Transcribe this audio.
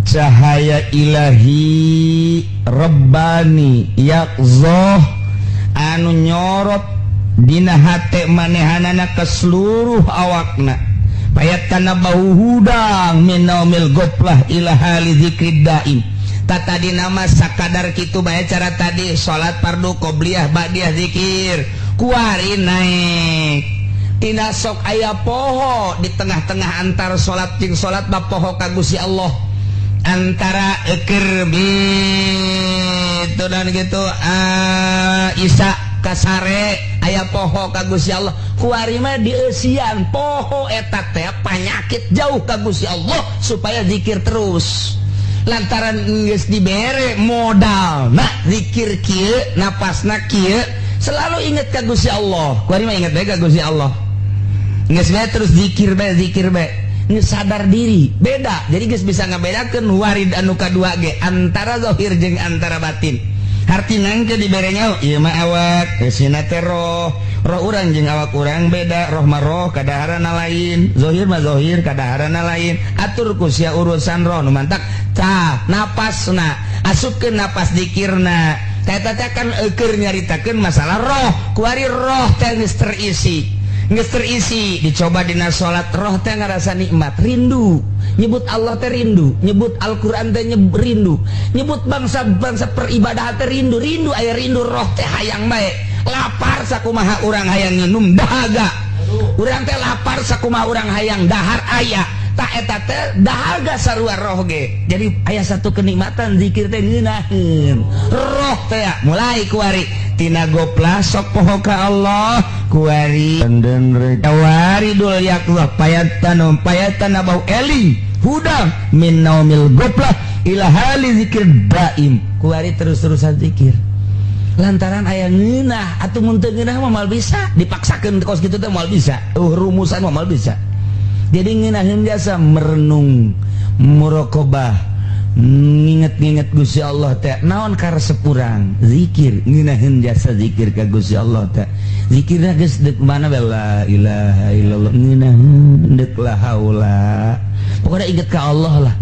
Cahaya ilahi Rabbani yaqzoh anu nyorot dina hate manehanana ke seluruh awakna, fayatanabahu hudang min naumil goflah ila hali zikrid daim. Tak tadi nama sakadar kitu bae, cara tadi salat fardu, qobliyah, ba'diyah, zikir. Kuari naik tina sok aya poho di tengah-tengah antar salat jeung salat mah, poho ka Gusti Allah, antara eker itu dan gitu, Isa kasare aya poho ka Gusti Allah. Kuari mah dieusian poho eta teh panyakit jauh ka Gusti Allah supaya zikir terus, lantaran geus dibere modal. Nah, zikir kieu, napasna kieu, selalu inget ka Gusti Allah. Kuari mah inget bae ka Gusti Allah, geus bae terus zikir bae, zikir bae, geus sadar diri beda. Jadi geus bisa ngabedakeun warid anu kadua ge antara zahir jeung antara batin. Hartina engke dibere nyaho, ieu mah awak, eusina teh roh. Roh urang jeung awak urang beda. Roh mah roh, kadaharana lain, zahir mah zahir, kadaharana lain. Atur ku sia urusan roh. Nu mantak tah napasna, asupkeun napas dikirna. Eta teh kan eueur nyaritakeun masalah roh. Kuari roh teh geus terisi, geus terisi, dicoba dina salat, roh teh ngarasa nikmat, rindu nyebut Allah teh, rindu nyebut Al-Qur'an teh, rindu nyebut bangsa-bangsa peribadahan teh, rindu, rindu, aya rindu. Roh teh hayang bae, lapar sakumaha urang hayang nginum, dahaga urang teh lapar sakumaha urang hayang dahar, aya tak eta teh dahaga sarua roh ge. Jadi aya satu kenikmatan zikir teh ngeunaheun roh teh. Mulai kuari tina goplah sok poho ka Allah. Kuari waridul yaqlah payatan payatan abau eling hudang min naumil goplah ila hali zikir daim. Kuari terus-terusan zikir lantaran aya ngeunah. Atuh mun teu ngeunah mah moal bisa, dipaksakeun kos kitu teh moal bisa, rumusan mah moal bisa. Jadi ngeunaheun jasa merenung, muraqabah, nginget-nginget Gusti Allah teh naon karesep urang, zikir ngeunaheun jasa zikir ka Gusti Allah teh. Zikirna geus deuk mana bae, la ilaha illallah, ngeunaheun deuk la haula, pokoknya inget ka Allah lah.